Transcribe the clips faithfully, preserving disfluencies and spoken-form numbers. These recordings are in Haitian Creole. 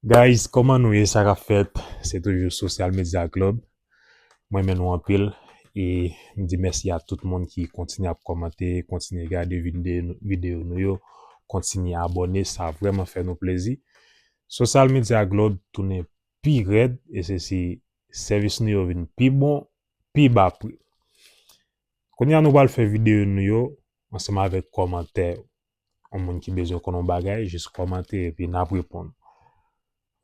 Guys, kòman nou ye? Sa k ap fèt? Se toujou Social Media Club. Mwen renmen nou anpil. E m di mèsi a tout moun ki kontinye ap kòmante, kontinye gade vide-, videyo nou yo, kontinye abòne. Sa vrèman fè nou plezi. Social Media Club tounen pi rèd e se si sèvis nou yo vin pi bon, pi ba pri. Kounye a nou pral fè videyo nou yo ansanm avèk kòmantè yo. Yon moun ki bezwen konn yon bagay, jis kòmante epi n ap reponn.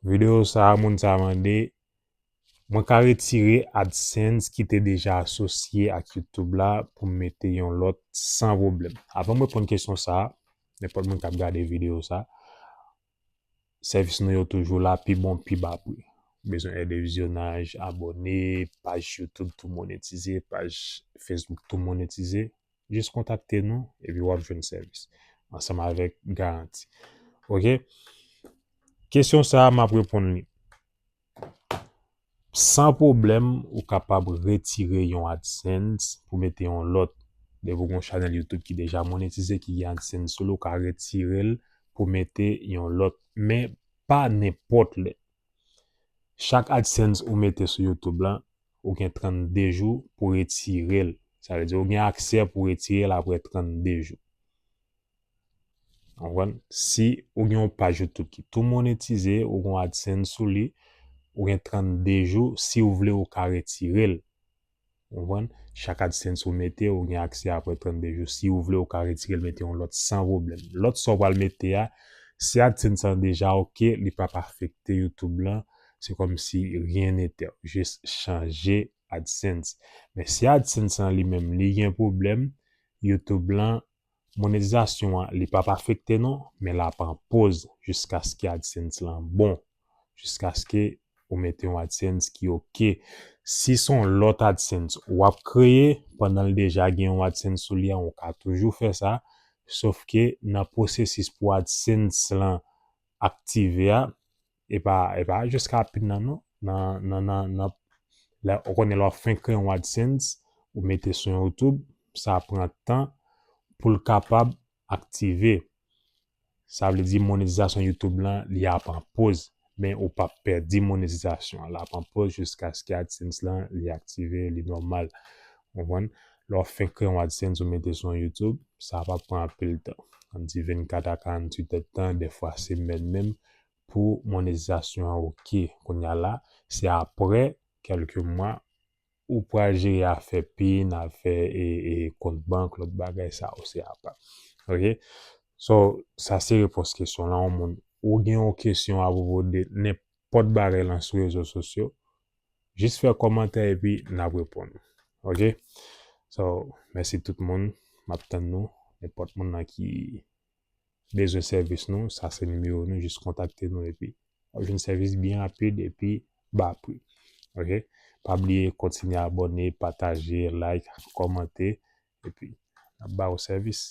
Videyo sa a, moun sa a mande, mwen ka retire AdSense ki te deja asosye ak YouTube la pou m mete yon lòt san pwoblèm. Avan m reponn kesyon sa a, nenpòt moun k ap gade videyo sa a, sèvis nou yo toujou la, pi bon, pi ba pri. Bezwen èd de vizyonaj, abòne, paj YouTube tou monetize, paj Facebook tou monetize, jis kontakte nou epi w ap jwenn sèvis ansanm avèk garanti. Oke? Kesyon sa a, m ap reponn li. San pwoblèm, ou kapab retire yon AdSense pou mete yon lòt. Depi w gen yon chanèl YouTube ki deja monetize, ki gen AdSense sou li, ou ka retire l pou mete yon lòt. Men pa nenpòt lè. Chak AdSense ou mete sou YouTube la, ou gen trannde jou pou retire l. Sa vle di ou gen aksè pou retire l apre trannde jou. Ou konprann? Si ou gen yon paj YouTube ki tou monetize, ou gen yon AdSense sou li, ou gen trannde jou, si ou vle ou ka retire l. Ou konprann? Chak AdSense ou mete, ou gen aksè apre trannde jou. Si ou vle, ou ka retire l, mete yon lòt san pwoblèm. Lòt sa w pral mete a, si AdSense lan deja oke, li p ap afekte YouTube lan. Se kòmsi rien n'était. Jis chanje AdSense. Men si AdSense lan li menm, li gen pwoblèm, YouTube lan, monetizasyon an, li p ap afekte non, men l ap an poz jiskaske AdSense lan bon. Jiskaske ou mete yon AdSense ki oke. Si se yon lòt AdSense w ap kreye, pandan l deja gen yon AdSense sou li a, ou ka toujou fè sa, sof ke nan pwosesis pou AdSense lan aktive a, e pa, e pa jis rapid nan non, nan, nan, nan, nan, lè, ou konnen lè w ap fenk kreye yon AdSense, ou mete sou YouTube, sa pran tan pou l kapab aktive. Sa vle di monetizasyon YouTube lan, li ap an poz, men ou p ap pèdi monetizasyon an. L ap an poz jiskaske AdSense lan, li aktive, li nòmal. Ou konprann? Lè w fenk kreye yon AdSense, ou mete sou yon YouTube, sa p ap pran anpil tan. Ann di vennkat a karanntuit èdtan, dèfwa semèn menm, pou monetizasyon an oke. Kounye a la, se apre kèlke mwa, ou pral jere afè pin, afè e, e kont bank, lòt bagay sa yo se apa. Oke? So, sa se repons kesyon lan. Yon moun, ou gen yon kesyon apwopo de nenpòt bagay lan sou rezo sosyo, jis fè kòmantè epi n ap reponn. Oke? So, mèsi tout moun. M ap tann nou. Nenpòt moun nan ki bezwen sèvis nou, sa se nimewo nou, jis kontakte nou epi w ap jwenn sèvis byen rapid epi ba pri. Oke? Pa bliye kontinye abòne, pataje, like, kòmante, epi n ap ba ou sèvis.